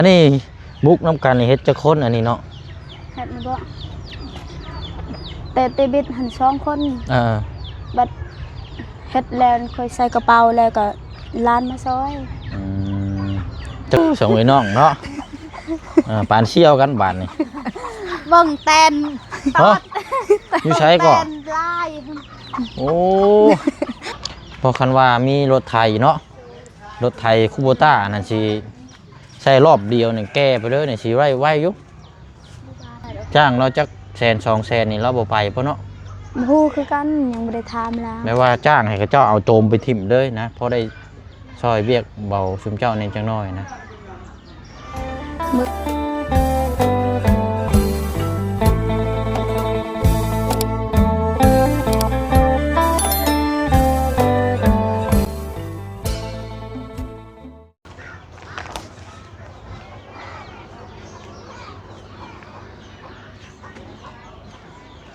ອັນນີ້ບຸກນຳກັນນີ້ເຮັດຈັກຄົນອັນນີ້ເນາະ? ເຮັດນີ້ບໍ່? ແຕ່ເຕບິດຫັ້ນສອງຄົນ. ເອີ ບັດເຮັດແລ້ວ ຂ້ອຍໃສ່ກະເປົາແລ້ວກໍຫຼານມາຊ່ອຍ. ອືມ ເຈົ້າສອງເອື້ອຍນ້ອງເນາະ. ເອີ ປານສ່ຽວກັນບາດນີ້. ເບິ່ງແຕ່ນ ຮະ? ຢູ່ໃສກໍ? ແຕ່ນຫຼາຍ. ໂອ້ ເພາະຄັນວ່າມີລົດໄຖເນາະ ລົດໄຖຄູໂບຕ້າອັນນັ້ນຊິໃສ່ລອບດຽວນີ້ແກ່ໄປເລີຍນີ້ ຊິໄດ້ໄວຢູ່. ຈ້າງລາວຈັກແສນສອງແສນນີ້ລາວບໍ່ໄປບໍ່ເນາະ? ບໍ່ຮູ້ຄືກັນ ຍັງບໍ່ໄດ້ຖາມລາວ. ແບບວ່າຈ້າງໃຫ້ເຂົາເຈົ້າເອົາໂຈມໄປຖິ້ມເລີຍນະ ພໍໄດ້ຊ່ອຍວຽກເບົາຊຸມເຈົ້າແດ່ຈັກໜ້ອຍນະ.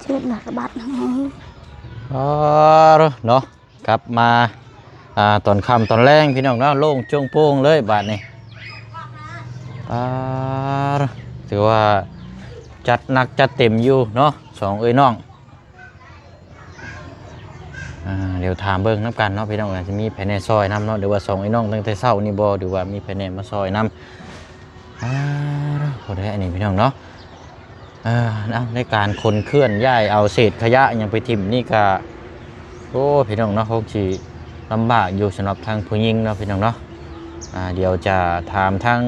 ເຈັບໜັກບາດ. ອໍ ເນາະ ກັບມາ ອ່າ ຕອນຄ່ຳຕອນແລງພີ່ນ້ອງເນາະ ໂລ່ງໂຈ້ງໂປ່ງເລີຍບາດນີ້. ອ່າ ຖືວ່າຈັດໜັກຈັດເຕັມຢູ່ເນາະ ສອງເອື້ອຍນ້ອງ. ອ່າ ດຽວຖາມເບິ່ງນຳກັນເນາະພີ່ນ້ອງ ວ່າຊິມີໃຜແດ່ຊ່ອຍນຳເນາະ ຫຼືວ່າສອງເອື້ອຍນ້ອງຕັ້ງແຕ່ເຊົ້ານີ້ບໍ່ ຫຼືວ່າມີໃຜແດ່ມາຊ່ອຍນຳ. ອ່າ ພໍໄດ້ອັນນີ້ພີ່ນ້ອງເນາະ. ເອີ ເອົາ ໃນການຂົນເຄື່ອນຍ້າຍເອົາເສດຂະຫຍະຫຍັງໄປຖິ້ມນີ້ກະ ໂອ້ ພີ່ນ້ອງເນາະ ຄົງຊິລຳບາກຢູ່ສຳລັບທາງຜູ້ຍິງເນາະພີ່ນ້ອງເນາະ. ອ່າ ດຽວຈະຖາມທາງ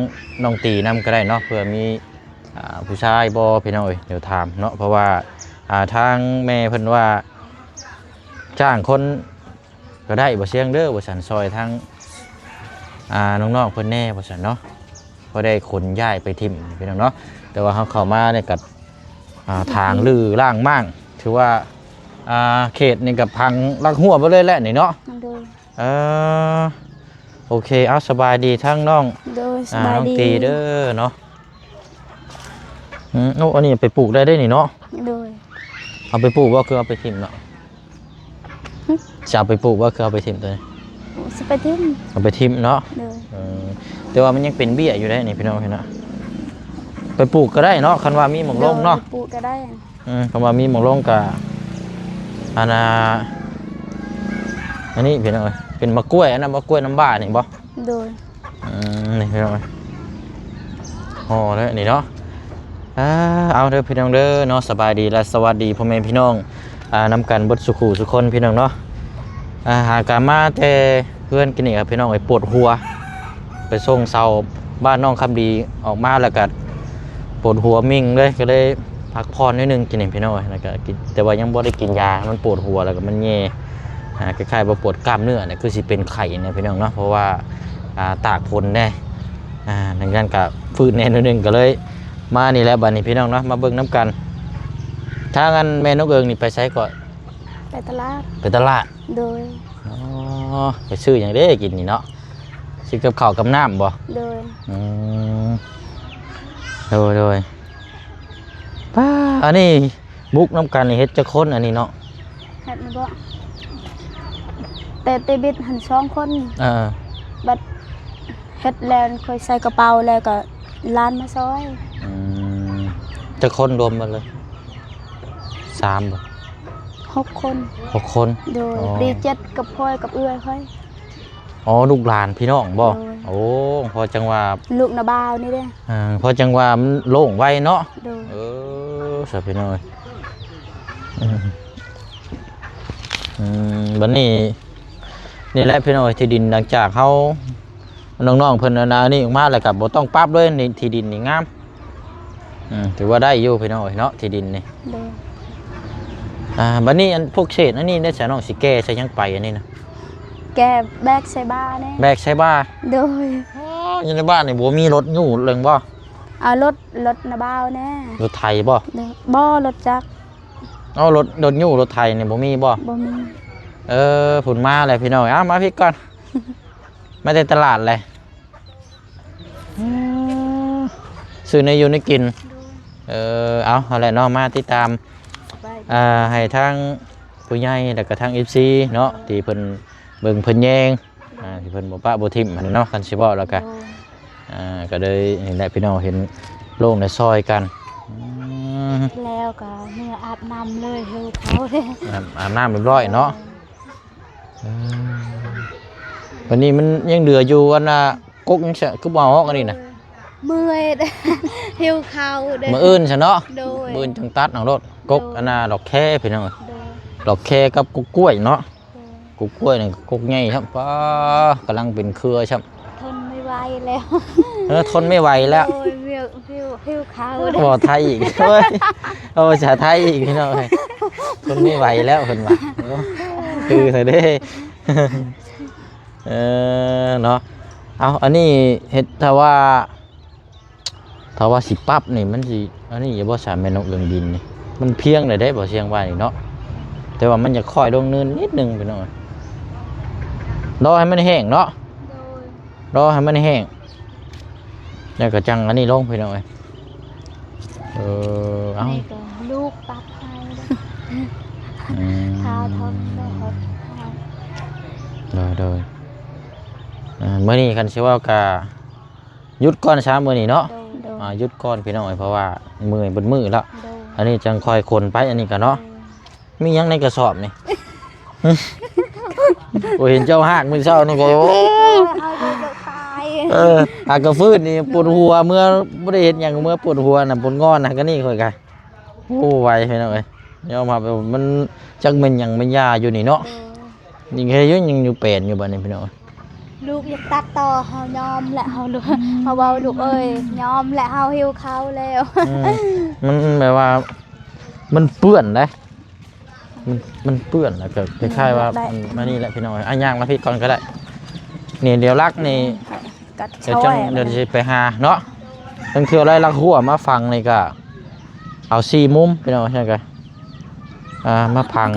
ນ້ອງຕີນຳກໍໄດ້ເນາະ ເພື່ອມີ ອ່າ ຜູ້ຊາຍບໍ່ພີ່ນ້ອງເອີຍ ດຽວຖາມເນາະ ເພາະວ່າ ອ່າ ທາງແມ່ເພິ່ນວ່າຈ້າງຄົນກໍໄດ້ບໍ່ສ່ຽງເດີວ່າຊັ້ນ ຊ່ອຍທາງ ອ່າ ນ້ອງໆເພິ່ນແດ່ວ່າຊັ້ນເນາະ ພໍໄດ້ຂົນຍ້າຍໄປຖິ້ມພີ່ນ້ອງເນາະ. ແຕ່ວ່າເຮົາເຂົ້າມານີ້ກໍ ອ່າ ຖາງລືລ້າງມ້າງ ຖືວ່າ ອ່າ ເຂດນີ້ກໍພັງລັກຮົ້ວໄປເລີຍແຫຼະນີ້ເນາະ. ໂດຍ. ເອີ ໂອເຄ ເອົາ ສະບາຍດີທັງນ້ອງ. ໂດຍ ສະບາຍດີ ນ້ອງຕີເດີເນາະ. ອືມ ໂອ້ ອັນນີ້ໄປປູກໄດ້ເດ້ນີ້ເນາະ. ໂດຍ. ເອົາໄປປູກບໍ່ ຄືເອົາໄປຖິ້ມເນາະ? ຫຶ? ຊິເອົາໄປປູກບໍ່ ຄືເອົາໄປຖິ້ມໂຕນີ້? ໂອ້ ຊິໄປຖິ້ມ. ເອົາໄປຖິ້ມເນາະ. ໂດຍ. ເອີ ແຕ່ວ່າມັນຍັງເປັນເບ້ຍຢູ່ເດ້ນີ້ພີ່ນ້ອງເນາະ. ໄປປູກກໍໄດ້ເນາະ ຄັນວ່າມີໝ່ອງລົງເນາະ. ໂດຍ ປູກກໍໄດ້. ອືມ ຄຳວ່າມີໝ່ອງລົງກະ ອັນນ່າ ອັນນີ້ພີ່ນ້ອງເອີຍ ເປັນໝາກກ້ວຍ ອັນນັ້ນໝາກກ້ວຍນ້ຳວ້ານີ້ບໍ່? ໂດຍ. ອືມ ນີ້ພີ່ນ້ອງເອີຍ ຫໍ່ເລີຍນີ້ເນາະ. ອ່າ ເອົາເດີພີ່ນ້ອງເດີເນາະ ສະບາຍດີ ແລະ ສະຫວັດດີພໍ່ແມ່ພີ່ນ້ອງ ອ່າ ນຳກັນເບິດສູ່ຄູ່ສູ່ຄົນພີ່ນ້ອງເນາະ. ອ່າ ຫາກະມາແຕ່ເຮືອນກິນນີ້ ພີ່ນ້ອງເອີຍ ປວດຫົວ ໄປສົ່ງເຊົາບ້ານນ້ອງຄຳດີ ອອກມາແລ້ວກະປວດຫົວມິ່ງເລີຍ ກໍເລີຍພັກຜ່ອນໜ້ອຍໜຶ່ງກິນນີ້ພີ່ນ້ອງເອີຍ. ແລ້ວກະກິນ ແຕ່ວ່າຍັງບໍ່ໄດ້ກິນຢາ ມັນປວດຫົວ ແລ້ວກະມັນແຍ່ ອ່າ ຄ້າຍໆວ່າປວດກ້າມເນື້ອນະ ຄືຊິເປັນໄຂ້ນະພີ່ນ້ອງເນາະ ເພາະວ່າ ອ່າ ຕາກຝົນແດ່ ອ່າ ດັ່ງນັ້ນກະຟື້ນແດ່ໜ້ອຍໜຶ່ງ ກໍເລີຍມານີ້ແຫຼະ. ບັດນີ້ພີ່ນ້ອງເນາະ ມາເບິ່ງນຳກັນ ທາງອັນແມ່ນ້ອງເອີງນີ້ໄປໃສເກາະ? ໄປຕະຫຼາດ. ໄປຕະຫຼາດ. ໂດຍ. ອໍ ໄປຊື້ຫຍັງເດ້ກິນນີ້ເນາະ? ຊື້ກັບເຂົ້າກັບນ້ຳບໍ່? ໂດຍ. ອືມ ໂດຍໆ. ປ້າ ອັນນີ້ບຸກນຳກັນນີ້ເຮັດຈັກຄົນອັນນີ້ເນາະ? ເຮັດນີ້ບໍ່? ແຕ່ເຕບິດຫັ້ນສອງຄົນ. ເອີ ບັດເຮັດແລ້ວ ຂ້ອຍໃສ່ກະເປົາແລ້ວກໍຫຼານມາຊ່ອຍ. ອືມ ຈັກຄົນລວມໝົດເລີຍ? ສາມບໍ່? ຫົກຄົນ. ຫົກຄົນ. ໂດຍ. ອໍ ດີເຈັດກັບຂ້ອຍກັບເອື້ອຍຂ້ອຍ. ອໍ ລູກຫຼານພີ່ນ້ອງບໍ່? ໂດຍ. ໂອ້ ເພາະຈັ່ງວ່າ ລູກນ້າບ່າວນີ້ເດ້. ເອີ ເພາະຈັ່ງວ່າມັນໂລ່ງໄວເນາະ. ໂດຍ. ເອີ ສາພີ່ນ້ອງເອີຍ ອືມ ອືມ ບັດນີ້ນີ້ແຫຼະພີ່ນ້ອງເອີຍ ທີ່ດິນຫຼັງຈາກເຮົາ ນ້ອງໆເພິ່ນອັນນີ້ອອກມາແລ້ວກໍບໍ່ຕ້ອງປັບເລີຍນີ້ ທີ່ດິນນີ້ງາມ. ອືມ ຖືວ່າໄດ້ຢູ່ພີ່ນ້ອງເອີຍເນາະ ທີ່ດິນນີ້. ໂດຍ. ອ່າ ບັດນີ້ອັນພວກເສດອັນນີ້ໄດ້ສະ ນ້ອງຊິແກ່ໃສ່ຫຍັງໄປອັນນີ້ນະ? ແກ່ແບກໃສ່ບ່າແດ່. ແບກໃສ່ບ່າ. ໂດຍ. ອໍ ຢູ່ໃນບ້ານນີ້ບໍ່ມີລົດຍູ້ເລີງບໍ່? ເອົາລົດ ລົດນ້າບ່າວແດ່. ລົດໄຖບໍ່? ໂດຍ. ບໍ່ ລົດຈັກ. ເອົາລົດ ລົດຍູ້ລົດໄຖນີ້ບໍ່ມີບໍ່? ບໍ່ມີ. ເອີ ພຸ້ນມາແລ້ວພີ່ນ້ອງ. ເອົາ ມາພີ້ກ່ອນ ມາແຕ່ຕະຫຼາດແຫຼະ. ອືມ ຊື້ແນວຢູ່ແນວກິນ. ໂດຍ. ເອີ ເອົາ ຫັ້ນແຫຼະເນາະ ມາຕິດຕາມ ສະບາຍດີ ອ່າ ໃຫ້ທາງຜູ້ໃຫຍ່ ແລ້ວກໍທາງເອັຟຊີເນາະ ໂດຍ ທີ່ເພິ່ນເບິ່ງເພິ່ນແຍງ ອ່າ ທີ່ເພິ່ນບໍ່ປະບໍ່ຖິ້ມຫັ້ນເນາະ ຄັນຊິເວົ້າແລ້ວກໍ ໂດຍ. ອ່າ ກໍເລີຍນີ້ແຫຼະພີ່ນ້ອງ ເຫັນໂລ່ງໄດ້ຊ່ອຍກັນ. ອືມ ແລ້ວກໍເມືອອາບນ້ຳເລີຍ ຫິວເຂົ້າເລີຍ. ອາບ ອາບນ້ຳຮຽບຮ້ອຍເນາະ. ເອີ ບັດນີ້ມັນຍັງເຫຼືອຢູ່ອັນນ່າ ກົກຍັງຊະ ຄືບໍ່ເອົາອອກອັນນີ້ນະ? ເມື່ອຍ ຫິວເຂົ້າເດ້. ມື້ອື່ນຊະເນາະ. ໂດຍ ມື້ອື່ນຈັ່ງຕັດເອົາໂລດ. ກົກ ໂດຍ ອັນນ່າ ດອກແຄພີ່ນ້ອງ. ໂດຍ ດອກແຄກັບກົກກ້ວຍເນາະ. ໂດຍ ກົກກ້ວຍນີ້ກໍກົກໃຫຍ່ຊ້ຳ ປ້າ ກຳລັງເປັນເຄືອຊ້ຳ. ທົນໄມ່ໄຫວແລ້ວ. ເອີ ທົນໄມ່ໄຫວແລ້ວ. ໂດຍ ຫິວ ຫິວ ຫິວເຂົ້າເດ້. ບໍ່ໄທອີກ ໂອ້ຍ ເອົາພາສາໄທອີກພີ່ນ້ອງເອີຍ. ທົນໄມ່ໄຫວແລ້ວເພິ່ນວ່າ. ໂອ້ ຄືຊະເດ້. ເອີ ເນາະ. ເອົາ ອັນນີ້ເຮັດ ຖ້າວ່າ ຖ້າວ່າຊິປັບນີ້ມັນຊິ ອັນນີ້ຢູ່ບໍ່ ສາມແມ່ນົກເລື່ອງດິນນີ້ ມັນພຽງໄດ້ເດ້ ບໍ່ຊຽງວ່ານີ້ເນາະ. ແຕ່ວ່າມັນຢາກຄ່ອຍລົງເນີນນິດໜຶ່ງພີ່ນ້ອງ. ລໍໃຫ້ມັນແຫ້ງເນາະ. ໂດຍ ລໍໃຫ້ມັນແຫ້ງ ແລ້ວກໍຈັ່ງອັນນີ້ລົງພີ່ນ້ອງເອີຍ. ເອີ ເອົາ ນີ້ກໍລູກຕັດໃຫ້ເດ້. ອືມ ຖ້າທອນໄດ້ຮອດ. ໂດຍ ໂດຍ. ເອີ ມື້ນີ້ຄັນຊິເວົ້າກໍ ຢຸດກ່ອນຊະມື້ນີ້ເນາະ. ໂດຍ ໂດຍ. ອ່າ ຢຸດກ່ອນພີ່ນ້ອງເອີຍ ເພາະວ່າເມື່ອຍເບິດມື້ແລ້ວ. ໂດຍ. ອັນນີ້ຈັ່ງຄ່ອຍຂົນໄປ ອັນນີ້ກໍເນາະ. ໂດຍ. ມີຫຍັງໃນກະສອບນີ້? ໂອ້ ເຫັນເຈົ້າຫາກມື້ເຊົ້ານີ້ກໍ ໂອ້ ເອີ ເຮົາຢູ່ດອກຕາຍ. ເອີ ຫາກະຟື້ນນີ້ປວດຫົວ ເມື່ອບໍ່ໄດ້ເຮັດຫຍັງ ເມື່ອປວດຫົວນະ ປວດງອນນະ ກະນີ້ຂ້ອຍກະ ໂອ້ ໄວພີ່ນ້ອງເອີຍ. ຍອມຮັບວ່າມັນຈັກແມ່ນຫຍັງແມ່ນຢາຢູ່ນີ້ເນາະ. ໂດຍ. ຍັງເຮັດຢູ່ ຍັງຢູ່ແປນຢູ່ບັດນີ້ພີ່ນ້ອງ. ລູກຢາກຕັດຕໍ່ ເຮົາຍອມແຫຼະ ເຮົາ ເຮົາເວົ້າ ລູກເອີຍ ຍອມແຫຼະ ເຮົາຫິວເຂົ້າແລ້ວ. ອືມ ມັນແບບວ່າມັນເປື້ອນເດ້ ມັນ ມັນເປື້ອນ ແລ້ວກໍຄ້າຍໆວ່າ ອືມ ມັນ ມານີ້ແຫຼະພີ່ນ້ອງ. ອ່ະ ຍ່າງມາພີ້ກ່ອນກໍໄດ້. ນີ້ ດຽວລັກນີ້ ກັດ ດຽວຈັ່ງ ຊອຍ ດຽວຊິໄປຫາເນາະ. ລາງເທື່ອໄລ່ລັກຮົ້ວມາຝັງນີ້ກໍເອົາສີ່ມຸມພີ່ນ້ອງ ຊັ້ນກໍ ອ່າ ມາຝັງ.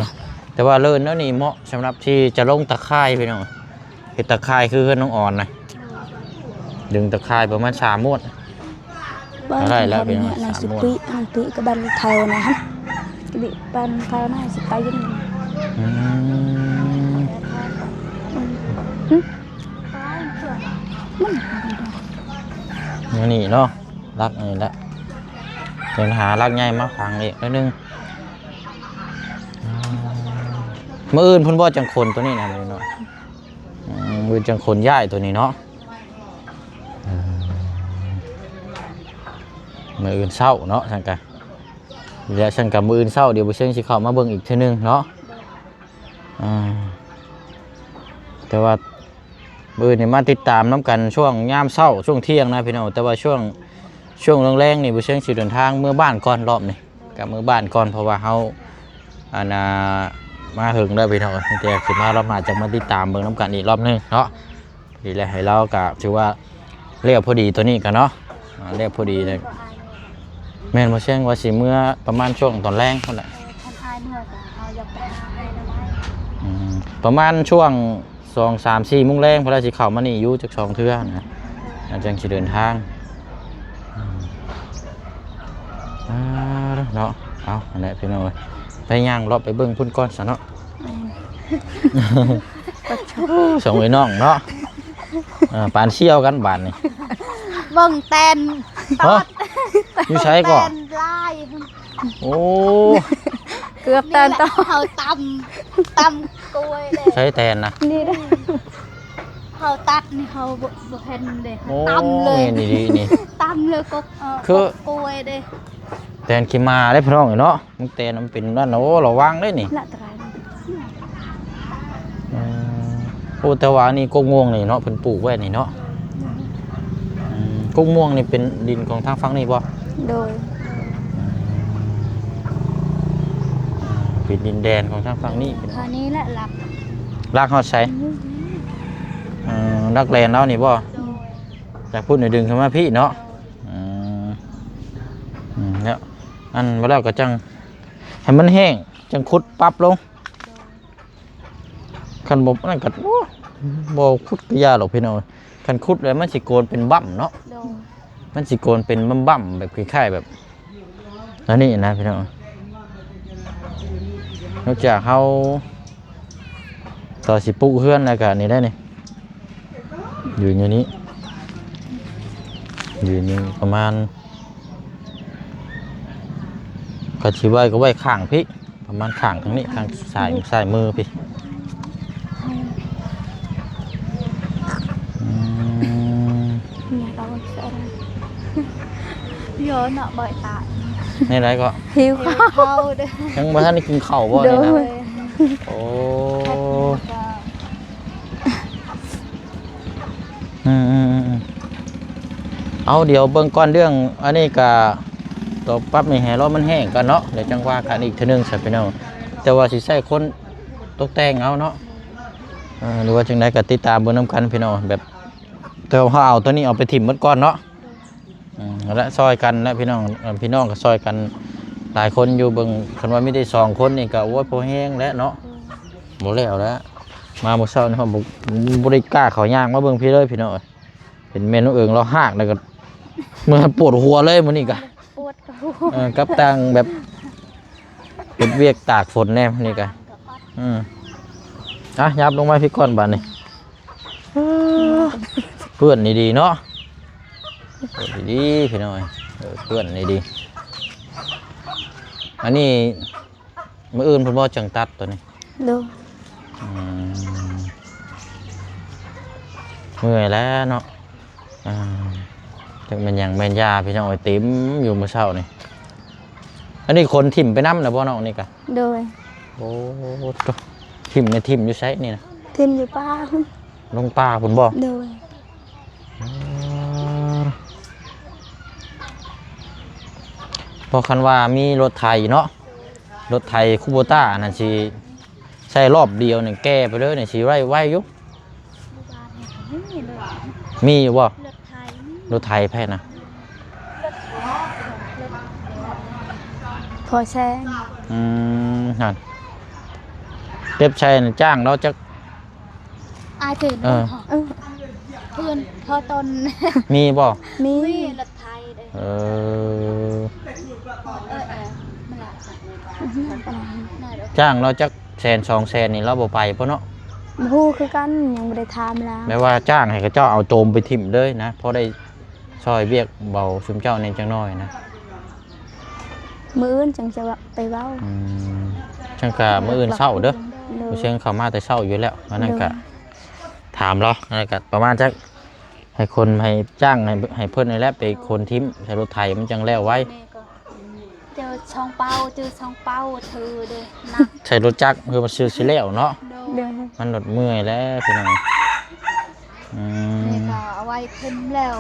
ແຕ່ວ່າເລີນແນວນີ້ເໝາະສຳລັບທີ່ຈະລົງຕາຂ່າຍພີ່ນ້ອງ. ເຮັດຕາຂ່າຍຄືເຮືອນນ້ອງອອນນະ ດຶງຕາຂ່າຍປະມານສາມມ້ວນ ບໍ່ ກໍໄດ້ແລ້ວພີ່ນ້ອງ. ສາມມ້ວນ ປີ ອັນປີກໍບັນເທົານະ ກໍບັນເທົານະ ຊິໄປຢູ່ນີ້. ອືມ ອືມ ມັນ ອັນນີ້ເນາະ ລັກນີ້ແຫຼະ ເດີນຫາລັກໃຫຍ່ມາຝັງອີກໜ້ອຍໜຶ່ງ. ອືມ ມື້ອື່ນພຸ້ນບໍ່ ຈັ່ງຂົນຕົວນີ້ນະ ມື້ອື່ນເນາະ. ອືມ ມື້ອື່ນຈັ່ງຂົນຍ້າຍຕົວນີ້ເນາະ. ອືມ ມື້ອື່ນເຊົ້າເນາະ ຊັ້ນກະ ແລ້ວຊັ້ນກະມື້ອື່ນເຊົ້າ ດຽວບໍ່ເຊີງຊິເຂົ້າມາເບິ່ງອີກເທື່ອໜຶ່ງເນາະ. ອ່າ ແຕ່ວ່າມື້ອື່ນນີ້ມາຕິດຕາມນຳກັນຊ່ວງຍາມເຊົ້າ ຊ່ວງທ່ຽງນະພີ່ນ້ອງ. ແຕ່ວ່າຊ່ວງ ຊ່ວງແລງໆນີ້ ບໍ່ເຊີງຊິເດີນທາງເມືອບ້ານກ່ອນ ລອບນີ້ ກັບເມືອບ້ານກ່ອນ ເພາະວ່າເຮົາ ອັນນ່າ ມາເຖິງແລ້ວພີ່ນ້ອງ. ມີແຕ່ຊິມາລອບໜ້າ ຈັ່ງມາຕິດຕາມເບິ່ງນຳກັນອີກລອບໜຶ່ງເນາະ. ດີແລ້ວ ໃຫ້ລາວກະຖືວ່າແລ້ວພໍດີຕົວນີ້ກະເນາະ. ອ່າ ແລ້ວພໍດີເລີຍ. ແມ່ນບໍ່ ແຊງວ່າຊິເມືອປະມານຊ່ວງຕອນແລງພຸ້ນແຫຼະ. ຄັນອ້າຍເມືອກະເຮົາຢາກໄປຫາອ້າຍນຳອ້າຍ. ອືມ ປະມານຊ່ວງສອງ ສາມ ສີ່ໂມງແລງ ເພິ່ນລະຊິເຂົ້າມານີ້ຢູ່ຈັກສອງເທື່ອນະ ອາດຈັ່ງຊິເດີນທາງ. ອືມ ອ່າ ເນາະ. ເອົາ ຫັ້ນແຫຼະພີ່ນ້ອງເອີຍ ໄປຍ່າງເລາະໄປເບິ່ງພຸ້ນກ່ອນຊະເນາະ. ແມ່ນ ສອງເອື້ອຍນ້ອງເນາະ. ເອີ ປານສ່ຽວກັນບາດນີ້ ເບິ່ງແຕນຕອດ. ຮະ? ຢູ່ໃສກໍ? ແຕນຫຼາຍ. ໂອ້ ເກືອບແຕນຕອດ. ນີ້ແຫຼະເຮົາຕຳ ຕຳກ້ວຍເດ້. ໃສແຕນນະ? ນີ້ເດ້ ເຮົາຕັດນີ້ເຮົາບໍ່ ບໍ່ເຫັນເດ້. ໂອ້ ຕຳເລີຍ ແມ່ນອີ່ຫຼີນີ້ ຕຳເລີຍ ກົກ ເອີ ກົກກ້ວຍເດ້. ແຕນຂີ້ໝາເດ້ພີ່ນ້ອງເນາະ. ມັນແຕ່ນມັນເປັນນັ້ນນະ ໂອ້ ລະວັງເດ້ນີ້. ລະຕະລາຍ. ອືມ ໂອ້ ແຕ່ວ່າອັນນີ້ກົກມ່ວງນີ້ເນາະ ເພິ່ນປູກໄວ້ນີ້ເນາະ. ອືມ ກົກມ່ວງນີ້ເປັນດິນຂອງທາງຝັ່ງນີ້ບໍ່? ໂດຍ. ເປັນດິນແດນຂອງທາງຝັ່ງນີ້. ຄາວນີ້ແຫຼະລັກ ລັກຮອດໃສ? ອືມ ເອີ ລັກແລນລາວນີ້ບໍ່? ໂດຍ. ຈາກພຸ້ນນີ້ດຶງຂຶ້ນມາພີ້ເນາະ. ໂດຍ. ອືມ ອືມ ແລ້ວ ອັນ ບໍ່ແລ້ວກໍຈັ່ງ ໃຫ້ມັນແຫ້ງ ຈັ່ງຂຸດປັບລົງ. ຄັນບໍ່ນັ້ນກໍ ໂອ້ ບໍ່ຂຸດກໍຢ່າດອກພີ່ນ້ອງ. ຄັນຂຸດແລ້ວມັນຊິໂກນເປັນບັ້ມເນາະ. ໂດຍ. ມັນຊິໂກນເປັນບັ້ມໆ ແບບຄ້າຍໆແບບອັນນີ້ນະພີ່ນ້ອງ. ນອກຈາກເຮົາ ຕໍ່ຊິປຸກເຮືອນແລ້ວກະນີ້ໄດ້ນີ້ ຢືນຢູ່ນີ້. ຢູ່ນີ້ປະມານ ກໍຊິໄວ້ ກໍໄວ້ຂ້າງພີ້ ປະມານຂ້າງທາງນີ້ ຂ້າງຊ້າຍ ຊ້າຍມືພີ້. ອືມ ເນາະ ບໍ່ຕາຍ ແນວໃດກໍ ຫິວເຂົ້າ ຫິວເຂົ້າເດີ້ ຍັງບໍ່ທັນໄດ້ກິນເຂົ້າບໍ່ນີ້ນະ? ໂດຍ ໂອ້ ອືມໆໆ ເອົາ ດຽວເບິ່ງກ່ອນເລື່ອງອັນນີ້ກະ ຕ້ອງປັບນີ້ໃຫ້ລໍມັນແຫ້ງກ່ອນເນາະ ແລ້ວຈັ່ງວ່າກັນອີກເທື່ອໜຶ່ງຊະພີ່ນ້ອງ. ແຕ່ວ່າຊິໃຊ້ຄົນຕົກແຕ່ງເອົາເນາະ ເອີ ຫຼືວ່າຈັ່ງໃດກໍຕິດຕາມເບິ່ງນຳກັນພີ່ນ້ອງ ແບບ ແຕ່ວ່າເຮົາເອົາຕົວນີ້ເອົາໄປຖິ້ມໝົດກ່ອນເນາະ. ອືມ ແລະ ຊ່ອຍກັນແຫຼະພີ່ນ້ອງ ເອີ ພີ່ນ້ອງກໍຊ່ອຍກັນຫຼາຍຄົນຢູ່ ເບິ່ງ ຄັນວ່າມີແຕ່ສອງຄົນນີ້ກໍ ໂອ້ຍ ພໍແຮງແຫຼະເນາະ ບໍ່ແລ້ວແຫຼະ. ມາມື້ເຊົ້ານີ້ເຮົາບໍ່ ບໍ່ໄດ້ກ້າເຂົ້າຍ່າງມາເບິ່ງພີ້ເລີຍພີ່ນ້ອງເອີຍ ເຫັນແມ່ນ້ອງເອີງລາວຮາກແລ້ວກໍເມື່ອຍປວດຫົວເລີຍມື້ນີ້ກະ ປວດຫົວ ເອີ ກັບຕ່າງແບບເຮັດວຽກຕາກຝົນແດ່ມື້ນີ້ກະ ອືມ ອ່ະ ຫຍັບລົງມາພີ້ກ່ອນບາດນີ້. ເປື້ອນດີໆເນາະ ເປື້ອນດີໆ ພີ່ນ້ອງເອີຍ ເອີ ເປື້ອນດີໆ. ອັນນີ້ມື້ອື່ນເພິ່ນບໍ່ຈັ່ງຕັດຕົວນີ້? ໂດຍ ອືມ ເມື່ອຍແລ້ວເນາະ. ອ່າ ຈັກແມ່ນຫຍັງແມ່ນຢາພີ່ນ້ອງເອີຍ ເຕັມຢູ່ມື້ເຊົ້ານີ້. ອັນນີ້ຂົນຖິ້ມໄປນຳນະບໍ່ນ້ອງນີ້ກະ? ໂດຍ ໂອ້ ຖິ້ມນີ້ ຖິ້ມຢູ່ໃສນີ້ນະ? ຖິ້ມຢູ່ປ່າ ລົງປ່າພຸ້ນບໍ່? ໂດຍ ອືມ ເພາະຄັນວ່າມີລົດໄຖເນາະ ລົດໄຖຄູໂບຕ້າອັນນັ້ນຊິໃສ່ລອບດຽວນີ້ແກ່ໄປເລີຍນີ້ ຊິໄດ້ໄວຢູ່. ມີຢູ່ບໍ່? ລົດໄຖໃຜນະ? ພໍ່ແຊງ ອືມ ຫັ້ນ ເກັບໃສ່ຫັ້ນ ຈ້າງລາວຈັກ ອາຍເຕີນ ເອີ ເອີ ເພື່ອນພໍ່ຕົນ ມີບໍ່? ມີ ມີລົດໄຖເດ້ ເອີ ເອີ ເອີ ນັ້ນແຫຼະ ຈ້າງລາວຈັກແສນສອງແສນນີ້ ລາວບໍ່ໄປບໍ່ເນາະ? ບໍ່ຮູ້ຄືກັນ ຍັງບໍ່ໄດ້ຖາມລາວ. ແບບວ່າຈ້າງໃຫ້ເຂົາເຈົ້າເອົາໂຈມໄປຖິ້ມເລີຍນະ ພໍໄດ້ຊ່ອຍວຽກເບົາຊຸມເຈົ້າແດ່ຈັກໜ້ອຍນະ. ມື້ອື່ນຈັ່ງຈະໄປເວົ້າ ອືມ ຈັ່ງກະມື້ອື່ນເຊົ້າເດີ້ ໂດຍ ມື້ເຊົ້າເຂົ້າມາແຕ່ເຊົ້າຢູ່ແລ້ວ ອັນນັ້ນກະ ໂດຍ ຖາມລາວ ອັນນັ້ນກະປະມານຈັກ ໃຫ້ຄົນ ໃຫ້ຈ້າງ ໃຫ້ ໃຫ້ເພິ່ນນີ້ແຫຼະໄປຂົນຖິ້ມໃສ່ລົດໄຖ ມັນຈັ່ງແລ້ວໄວ. ແມ່ກໍ ເຈີສອງເປົາ ເຈີສອງເປົາ ຖືເດ້ ໜັກ ໃສ່ລົດຈັກ ເພື່ອວ່າຊິ ຊິແລ້ວເນາະ ໂດຍ ໂດຍ ມັນລົດເມື່ອຍແລ້ວພີ່ນ້ອງ. ອືມ ແມ່ກໍເອົາໄວ້ຂຶ້ນແລ້ວ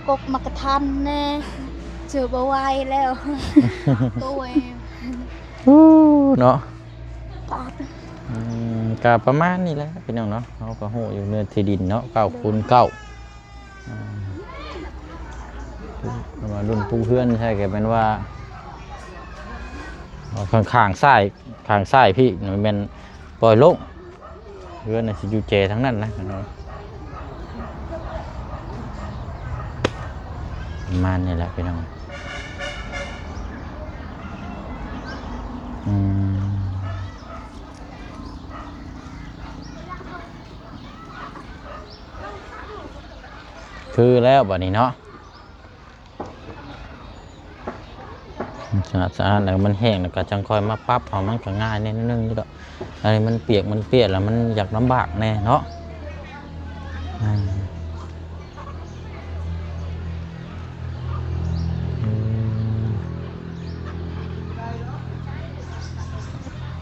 ກົກມັກກະທັນແດ່ ເຈີບໍ່ໄຫວແລ້ວ ໂອ້ຍ ເນາະ. ອືມ ກໍປະມານນີ້ແຫຼະພີ່ນ້ອງເນາະ ເຮົາກໍຮູ້ຢູ່ເນື້ອທີ່ດິນເນາະ ເກົ້າຄູນເກົ້າ ອ່າ ວ່າລຸ້ນປູເຮືອນໃສ່ກໍແມ່ນວ່າ ຂ້າງໆຊ້າຍ ຂ້າງຊ້າຍພີ້ແມ່ນປ່ອຍໂລ່ງ ເຮືອນຊິຢູ່ແຈທາງນັ້ນນະ ປະມານນີ້ແຫຼະພີ່ນ້ອງ. ອືມ ຄືແລ້ວບາດນີ້ເນາະ ສະອາດໆ ແລ້ວມັນແຫ້ງ ແລ້ວກໍຈັ່ງຄ່ອຍມາປັບເອົາ ມັນກໍງ່າຍແດ່ໜ້ອຍໜຶ່ງຢູ່ດອກ. ອັນນີ້ມັນປຽກ ມັນປຽກແລ້ວມັນຢາກລຳບາກແດ່ເນາະ. ອືມ ອືມ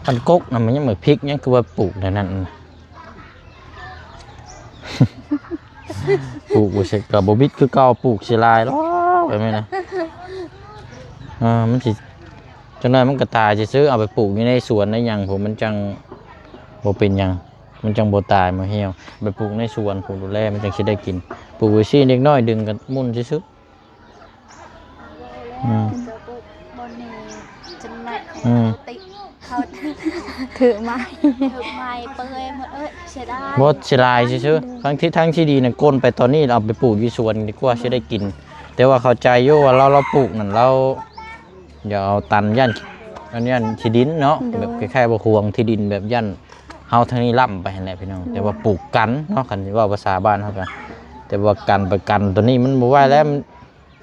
ອັນກົກນະ ມັນຍັງໝາກພິກ ຍັງຄືວ່າປູກໃນນັ້ນ ປູກບໍ່ເສັດກໍບໍ່ບິດຄືເກົ່າ ປູກຊິຫຼາຍຫຼອກແບບນີ້ນະ. ເອີ ມັນຊິ ຈັກໜ້ອຍມັນກໍຕາຍຊື່ໆ ເອົາໄປປູກຢູ່ໃນສວນໃນຫຍັງພຸ້ນ ມັນຈັ່ງບໍ່ເປັນຫຍັງ ມັນຈັ່ງບໍ່ຕາຍບໍ່ຫ່ຽວ. ໄປປູກໃນສວນພຸ້ນ ດູແລມັນຈັ່ງຊິໄດ້ກິນ ປູກໄວ້ຊີ້ ເດັກນ້ອຍດຶງກັນໝຸ່ນຊື່ໆ. ອືມ ເຈົ້າປູກບ່ອນນີ້ ຈົນແມ່ ອືມ ເຂົາຕິ ເຂົາຖືໄມ້ ຖືໄມ້ເປື່ອຍໝົດ ເອີຍ ເສຍດາຍ ບໍ່ ເສຍດາຍຊື່ໆ. ທັງທີ່ ທັງທີ່ດີນັ້ນ ກົ້ນໄປຕອນນີ້ ເອົາໄປປູກຢູ່ສວນດີກວ່າ ຊິໄດ້ກິນ. ແຕ່ວ່າເຂົ້າໃຈຢູ່ວ່າລາວ ລາວປູກນັ້ນ ລາວ ຢ່າເອົາຕັນ ຢ້ານ ອັນ ຢ້ານທີ່ດິນເນາະ ໂດຍ ແບບຄ້າຍໆວ່າຫວງທີ່ດິນ ແບບຢ້ານເຮົາທາງນີ້ລ້ຳໄປຫັ້ນແຫຼະພີ່ນ້ອງ. ໂດຍ ແຕ່ວ່າປູກກັນເນາະ ຄັນຊິເວົ້າພາສາບ້ານເຮົາກໍ ແ ແຕ່ວ່າກັນໄປກັນໂຕນີ້ມັນບໍ່ໄຫວແລ້ວ ມັນ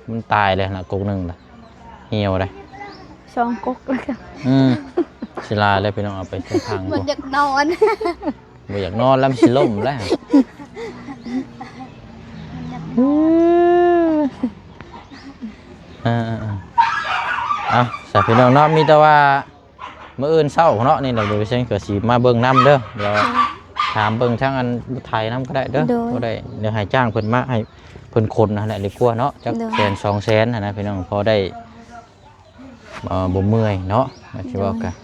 ມັນຕາຍແລ້ວນະ ກົກໜຶ່ງນະ ຫ່ຽວເດ້ ສອງກົກແລ້ວກໍ ອືມ ຊິລາຍແລ້ວພີ່ນ້ອງ ເອົາໄປໃສ່ຖັງ ບໍ່ຢາກນອນ ບໍ່ຢາກນອນແລ້ວ ມັນຊິລົ້ມແລ້ວ ເອີໆ ເອົາ ສາພີ່ນ້ອງເນາະ ມີແຕ່ວ່າ ມື້ອື່ນເຊົ້າເນາະ ນີ້ດອກເດເວເຊັງກໍຊິມາເບິ່ງນຳເດີ ດຽວຖາມເບິ່ງທາງອັນລົດໄຖນຳກໍໄດ້ເດີ ໂດຍ ບໍ່ໄດ້ ດຽວໃຫ້ຈ້າງເພິ່ນມາໃຫ້ເພິ່ນຂົນຫັ້ນແຫຼະດີກວ່າເນາະ ຈັກ ໂດຍ ແສນສອງແສນຫັ້ນນະພີ່ນ້ອງ ພໍໄດ້ ເອີ ບໍ່ເມື່ອຍເນາະ ວ່າຊິເວົ້າກະ ໂດຍ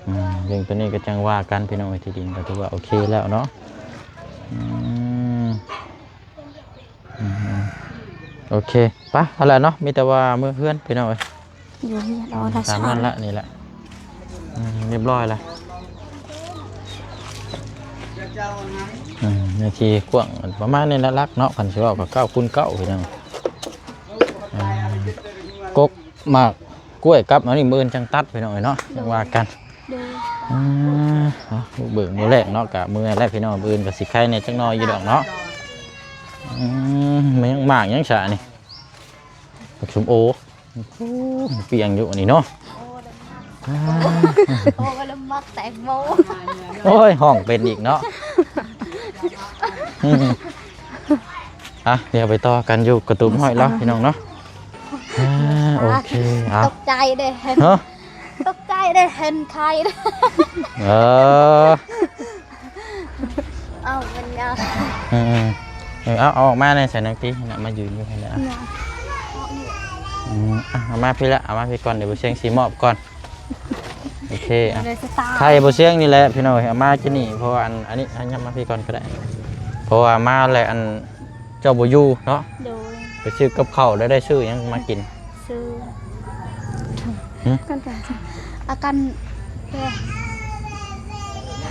ອືມ ເລື່ອງໂຕນີ້ກໍຈັ່ງວ່າກັນພີ່ນ້ອງເອີຍ ທີ່ດິນກໍຖືວ່າໂອເຄແລ້ວເນາະ ອືມ. ອືມ ໂອເຄ ໄປ ເອົາລະເນາະ ມີແຕ່ວ່າເມືອເຮືອນພີ່ນ້ອງເອີຍ ຢູ່ເຮືອນ ອືມ ເອົາລະ ຕາມນັ້ນລະ ນີ້ລະ ອືມ ຮຽບຮ້ອຍລະ ອືມ ເນື້ອທີ່ກວ້າງປະມານນີ້ລະ ຫຼັກເນາະ ຄັນຊິເວົ້າກໍເກົ້າຄູນເກົ້າພີ່ນ້ອງ ອືມ ກົກ ໝາກກ້ວຍກັບອັນນີ້ ມື້ອື່ນຈັ່ງຕັດພີ່ນ້ອງເອີຍເນາະ ໂດຍ ຈັ່ງວ່າກັນ ໂດຍ ອືມ ເອົາ ເບິ່ງມື້ແລກເນາະ ກະເມື່ອຍແລ້ວພີ່ນ້ອງ ມື້ອື່ນກໍຊິໄຄແດ່ຈັກໜ້ອຍຢູ່ດອກເນາະ ອືມ ມັນຍັງໝາກຫຍັງຊະນີ້ ໝາກສົ້ມໂອ ໂອ້ ມັນປ່ຽງຢູ່ອັນນີ້ເນາະ ໂອ້ ລະມັກແຕງໂມ ໂອ້ຍ ຮ້ອງເປັນອີກເນາະ ອືມ ອ່ະ ດຽວໄປຕໍ່ກັນຢູ່ກະຕູບຫ້ອຍລາວພີ່ນ້ອງເນາະ ອ່າ ໂອເຄ ເອົາ ຕົກໃຈເດ້ ຮະ ຕົກໃຈເດ້ ເຫັນໄຂ່ເດ້ ເອີ ເອົາມັນຍາວ ອືມໆ ເອີ ເອົາ ເອົາອອກມາແດ່ ໃສ່ນາງຕີນະ ມາຢືນຢູ່ຫັ້ນແຫຼະ ອືມ ອ່ະ ເອົາມາພີ້ລະ ເອົາມາພີ້ກ່ອນ ດຽວບໍ່ຊຽງຊິມອບກ່ອນ ໂອເຄ ອ່ະ ໄຂ່ບໍ່ຊຽງນີ້ແຫຼະພີ່ນ້ອງເອີຍ ເອົາມາກິນນີ້ ເພາະວ່າອັນ ອັນນີ້ ໃຫ້ຫຍັບມາພີ້ກ່ອນກໍໄດ້ ເພາະວ່າມາແລ້ວອັນ ເຈົ້າບໍ່ຢູ່ເນາະ ໂດຍ ໄປຊື້ກັບເຂົ້າ ແລ້ວໄດ້ຊື້ຫຍັງມາກິນ? ຊື້ ຫຶ? ກັນ ອາກັນ ເອີ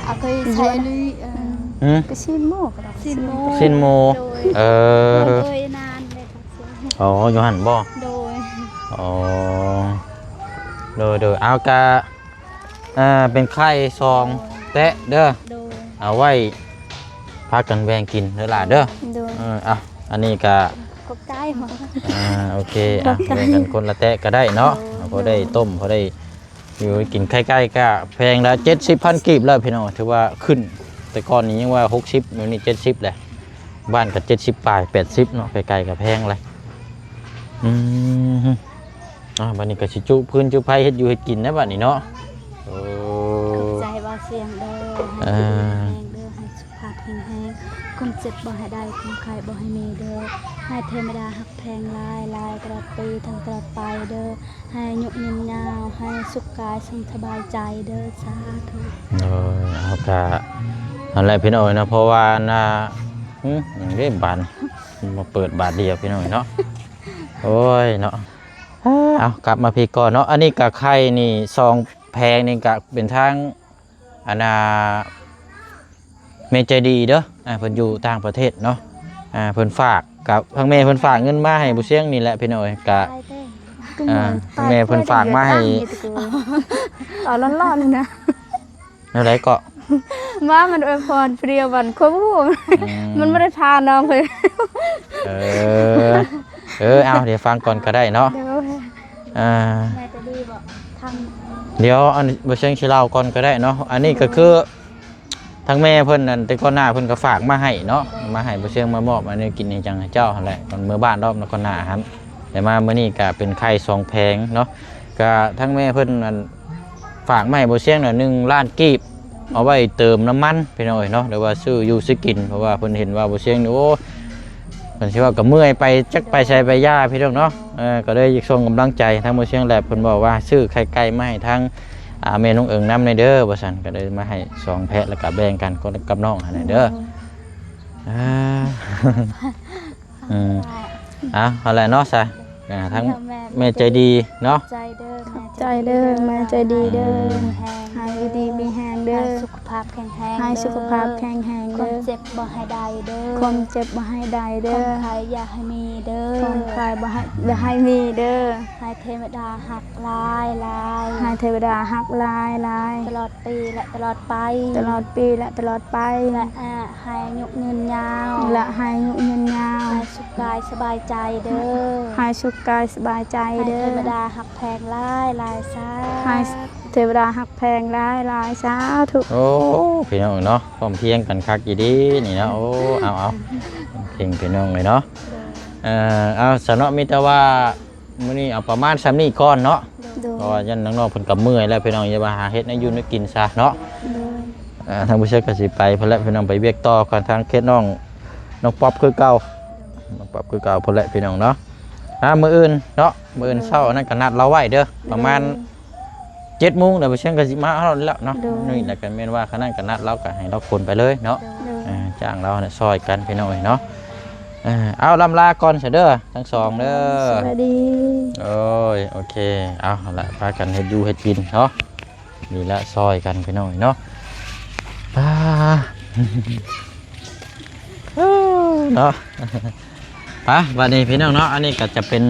ອາເຄີຍໃຊ້ ຫື? ກະຊີ້ນໝູ ຊີ້ນໝູ ຊີ້ນໝູ ໂດຍ ເອີ ໂດຍ ນານເລີຍ ອໍ ຢູ່ຫັ້ນບໍ່? ໂດຍ ອໍ ໂດຍໆ ເອົາກະ ອ່າ ເປັນໄຂ່ສອງແຕະເດີ ໂດຍ ເອົາໄວ້ພາກັນແບ່ງກິນເດີຫຼາເດີ ໂດຍ ເອີ ເອົາ ອັນນີ້ກະ ຂອບໃຈ ອ່າ ໂອເຄ ອ່ະ ຂອບໃຈ ແບ່ງກັນຄົນລະແຕະກໍໄດ້ເນາະ ໂດຍ ພໍໄດ້ຕົ້ມ ພໍໄດ້ຢູ່ໄດ້ກິນ ໄຂ່ໄກ່ກະແພງລະເຈັດສິບພັນກີບແລ້ວພີ່ນ້ອງ ຖືວ່າຂຶ້ນ ແຕ່ກ່ອນນີ້ຍັງວ່າຫົກສິບ ດຽວນີ້ເຈັດສິບແລ້ວ ບ້ານກໍເຈັດສິບປາຍ ແປດສິບເນາະ ໄຂ່ໄກ່ກໍແພງແລ້ວ ອືມ. ອ່າ ບັດນີ້ກໍຊິຈຸຟືນຈຸໄຟເຮັດຢູ່ເຮັດກິນແລ້ວບັດນີ້ເນາະ ໂອ້ ຂອບໃຈບ່າວຊຽງເດີ ໃຫ້ຢູ່ດີມີແຮງເດີ ໃຫ້ສຸຂະພາບແຂງແຮງ ຄວາມເຈັບບໍ່ໃຫ້ໄດ້ ຄວາມໄຂ້ບໍ່ໃຫ້ມີເດີ ໃຫ້ເທວະດາຮັກແພງຫຼາຍໆ ຕະຫຼອດປີທັງຕະຫຼອດໄປເດີ ໃຫ້ອາຍຸຍືນຍາວ ໃຫ້ສຸກກາຍສຸກສະບາຍໃຈເດີ ສາທຸ ໂດຍ ເອົາກະ ນັ້ນແຫຼະພີ່ນ້ອງເອີຍເນາະ ເພາະວ່າອັນນ່າ ຫຶ ຫຍັງເດ້ບາດ ມາເປີດບາດດຽວພີ່ນ້ອງເອີຍເນາະ ໂອ້ຍເນາະ. ເອົາ ກັບມາພີ້ກ່ອນເນາະ ອັນນີ້ກະໄຂ່ນີ້ສອງແຜງນີ້ກະເປັນທາງ ອັນນ່າ ແມ່ໃຈດີເດີ ອ່າ ເພິ່ນຢູ່ຕ່າງປະເທດເນາະ ອ່າ ເພິ່ນຝາກກັບ ທາງແມ່ເພິ່ນຝາກເງິນມາໃຫ້ບໍ່ຊຽງນີ້ແຫຼະພີ່ນ້ອງເອີຍ ກະ ອ່າ ແມ່ເພິ່ນຝາກມາໃຫ້ ເອົາລ້ອນໆ ນະ ແນວໃດເກາະ? ວ່າມັນອວຍພອນຜູ້ດຽວ ມັນຄວາມຮູ້ ອືມ ມັນບໍ່ໄດ້ພານ້ອງເພິ່ນ ເອີ ເອີ ເອົາ ດຽວຟັງກ່ອນກໍໄດ້ເນາະ ໂດຍ ອ່າ ແມ່ຈະດີບໍ່? ທາງ ດຽວອັນ ບໍ່ຊຽງຊິເລົ່າກ່ອນກໍໄດ້ເນາະ ອັນນີ້ກໍຄື ທາງແມ່ເພິ່ນນັ້ນ ແຕ່ກ່ອນໜ້າເພິ່ນກໍຝາກມາໃຫ້ເນາະ ມາໃຫ້ບໍ່ຊຽງມາມອບອັນນີ້ກິນໃຫ້ຈັ່ງໃຫ້ເຈົ້າຫັ້ນແຫຼະ ຕອນເມືອບ້ານລອບນະ ກ່ອນໜ້າຫັ້ນ ແຕ່ມາມື້ນີ້ກໍເປັນໄຂ່ສອງແຜງເນາະ ກໍທາງແມ່ເພິ່ນນັ້ນ ຝາກມາໃຫ້ບໍ່ຊຽງໜ້ອຍ ໜຶ່ງລ້ານກີບ ເອົາໄວ້ເຕີມນ້ຳມັນພີ່ນ້ອງເອີຍເນາະ ຫຼືວ່າຊື້ຢູ່ຊື້ກິນ ເພາະວ່າເພິ່ນເຫັນວ່າບໍ່ຊຽງນີ້ ໂອ້ ເພິ່ນຊິວ່າກໍເມື່ອຍໄປ ຈັກໄປໃສໄປຢາພີ່ນ້ອງເນາະ ເອີ ກໍເລີຍຢາກສົ່ງກຳລັງໃຈທາງບໍ່ຊຽງ ແລະ ເພິ່ນບອກວ່າຊື້ໄຂ່ໄກ່ມາໃຫ້ທາງ ອ່າ ແມ່ນ້ອງເອີງນຳແດ່ເດີ ວ່າຊັ້ນ ກໍເລີຍມາໃຫ້ສອງແພະ ແລ້ວກໍແບ່ງກັນຄົນກັບນ້ອງຫັ້ນແຫຼະເດີ ໂດຍ ອ່າ ອືມ ອ່າ ເອົາແຫຼະເນາະຊະ ອ່າ ທາງແມ່ໃຈດີເນາະ ໃຈເດີ ແມ່ ໃຈເດີ ແມ່ໃຈດີເດີ ໃຫ້ຢູ່ດີມີແຮງເດີ ໃຫ້ສຸຂະພາບແຂງແຮງ ໃຫ້ສຸຂະພາບແຂງແຮງເດີ ຄວາມເຈັບບໍ່ໃຫ້ໄດ້ເດີ ຄວາມເຈັບບໍ່ໃຫ້ໄດ້ເດີ ຄວາມໄຂ້ຢ່າໃຫ້ມີເດີ ຄວາມໄຂ້ບໍ່ໃຫ້ ຢ່າໃຫ້ມີເດີ ໃຫ້ເທວະດາຮັກຫຼາຍໆ ໃຫ້ເທວະດາຮັກຫຼາຍໆ ຕະຫຼອດ ປີ ແລະ ຕະຫຼອດໄປ ຕະຫຼອດປີ ແລະ ຕະຫຼອດໄປ ແລະ ໃຫ້ອາຍຸຍືນຍາວ ແລະ ໃຫ້ອາຍຸຍືນຍາວ ໃຫ້ສຸກກາຍສະບາຍໃຈເດີ ໃຫ້ສຸກກາຍສະບາຍໃຈເດີ ໃຫ້ເທວະດາຮັກແພງຫຼາຍໆ ສາ ໃຫ້ເທວະດາຮັກແພງຫຼາຍໆ ສາທຸ. ໂອ້ ພີ່ນ້ອງເນາະ ພ້ອມພຽງກັນຄັກອີ່ຫຼີນີ້ເນາະ. ໂອ້ ເອົາໆ ເກັ່ງພີ່ນ້ອງເອີຍເນາະ. ເອີ ເອົາ ສາວເນາະ ມີແຕ່ວ່າ ມື້ນີ້ເອົາປະມານຊ່ຳນີ້ກ່ອນເນາະ ໂດຍ ເພາະວ່າຢ້ານນ້ອງໆເພິ່ນກໍເມື່ອຍແລ້ວພີ່ນ້ອງ ຢ່າວ່າຫາເຮັດແນວຢູ່ແນວກິນຊະເນາະ ໂດຍ ເອີ ທາງຜູ້ຊາຍກໍຊິໄປພຸ້ນແຫຼະພີ່ນ້ອງ ໄປວຽກຕໍ່ກັນທາງເຂດນ້ອງ ນ້ອງປັອບຄືເກົ່າ ນ້ອງປັອບຄືເກົ່າພຸ້ນແຫຼະພີ່ນ້ອງເນາະ. ອ່າ ມື້ອື່ນເນາະ ມື້ອື່ນເຊົ້າ ໂດຍ ອັນນັ້ນກໍນັດລາວໄວ້ເດີ ປະມານ ໂດຍ ເຈັດໂມງແລ້ວ ບໍ່ຊຽງກໍຊິມາເຮົາແລ້ວເນາະ ໂດຍ ນີ້ແຫຼະ ກໍແມ່ນວ່າຄັນນັ້ນກໍນັດລາວ ກໍໃຫ້ລາວຂົນໄປເລີຍເນາະ ໂດຍ ເອີ ຈ້າງລາວນະຊ່ອຍກັນພີ່ນ້ອງເອີຍເນາະ. ເອີ ເອົາ ລ່ຳລາກ່ອນຊະເດີ ທັງສອງເດີ ສະບາຍດີ ໂອ້ຍ ໂອເຄ ເອົາ ຫັ້ນລະ ພາກັນເຮັດຢູ່ເຮັດກິນເນາະ ນີ້ລະ ຊ່ອຍກັນພີ່ນ້ອງເອີຍເນາະ. ອ່າ ເນາະ ໄປ ບັດນີ້ພີ່ນ້ອງເນາະ ອັນນີ້ກໍຈະເປັນ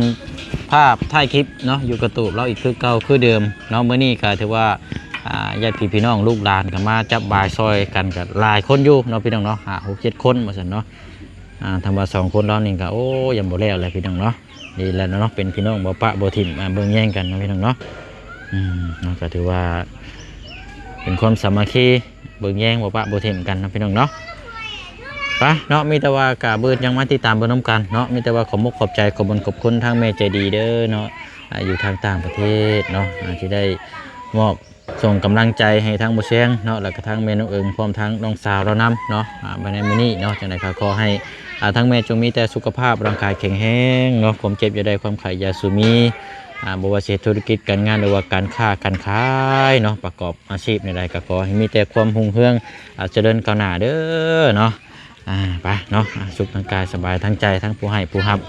ພາບທ້າຍຄລິບເນາະ ຢູ່ກະຕູບລາວອີກຄືເກົ່າຄືເດີມເນາະ. ມື້ນີ້ກໍຖືວ່າ ອ່າ ຍາດພີ່ພີ່ນ້ອງລູກຫຼານກໍມາຈັບບາຍຊ່ອຍກັນ ກໍຫຼາຍຄົນຢູ່ເນາະພີ່ນ້ອງເນາະ ຫ້າ ຫົກ ເຈັດ ຄົນວ່າຊັ້ນເນາະ. ອ່າ ຖ້າວ່າສອງຄົນລາວນີ້ກໍ ໂອ້ ຍັງບໍ່ແລ້ວແຫຼະພີ່ນ້ອງເນາະ. ນີ້ແຫຼະເນາະ ເປັນພີ່ນ້ອງບໍ່ປະບໍ່ຖິ້ມ ອ່າ ເບິ່ງແຍງກັນເນາະພີ່ນ້ອງເນາະ. ອືມ ເນາະ ກໍຖືວ່າເປັນຄວາມສາມັກຄີ ເບິ່ງແຍງ ບໍ່ປະບໍ່ຖິ້ມກັນເນາະພີ່ນ້ອງເນາະ. ໄປເນາະ ມີແຕ່ວ່າກະເບິ່ງ ຍັງມາຕິດຕາມເບິ່ງນຳກັນເນາະ. ມີແຕ່ວ່າຂອບມຸກຂອບໃຈ ຂອບບຸນຂອບຄຸນທາງແມ່ໃຈດີເດີເນາະ ອ່າ ຢູ່ທາງຕ່າງປະເທດເນາະ ອ່າ ທີ່ໄດ້ມອບ ສົ່ງກຳລັງໃຈໃຫ້ທາງບໍ່ແຊງເນາະ ແລ້ວກະທາງແມ່ນ້ອງເອີງ ພ້ອມທັງນ້ອງສາວລາວນຳເນາະ ອ່າ ໃນມື້ນີ້ເນາະ. ຈັ່ງໃດກໍຂໍໃຫ້ ອ່າ ທາງແມ່ຈົ່ງມີແຕ່ສຸຂະພາບຮ່າງກາຍແຂງແຮງເນາະ ຄວາມເຈັບຢ່າໄດ້ ຄວາມໄຂ້ຢ່າສູ່ມີ ອ່າ ບໍ່ວ່າຊິເຮັດທຸລະກິດການງານ ຫຼືວ່າການຄ້າການຂາຍເນາະ ປະກອບອາຊີບແນວໃດ ກໍຂໍໃຫ້ມີແຕ່ຄວາມຮຸ່ງເຮືອງ ອ່າ ຈະເລີນກ້າວໜ້າເດີເນາະ. ອ່າ ໄປເນາະ ອ່າ ສຸກທາງກາຍ ສະບາຍທາງໃຈ ທັງຜູ້ໃຫ້ຜູ້ຮັບ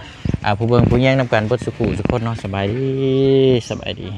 ອ່າ ຜູ້ເບິ່ງຜູ້ແຍງນຳກັນເບິດສູ່ຜູ້ສູ່ຄົນເນາະ. ສະບາຍດີ ສະບາຍດີ.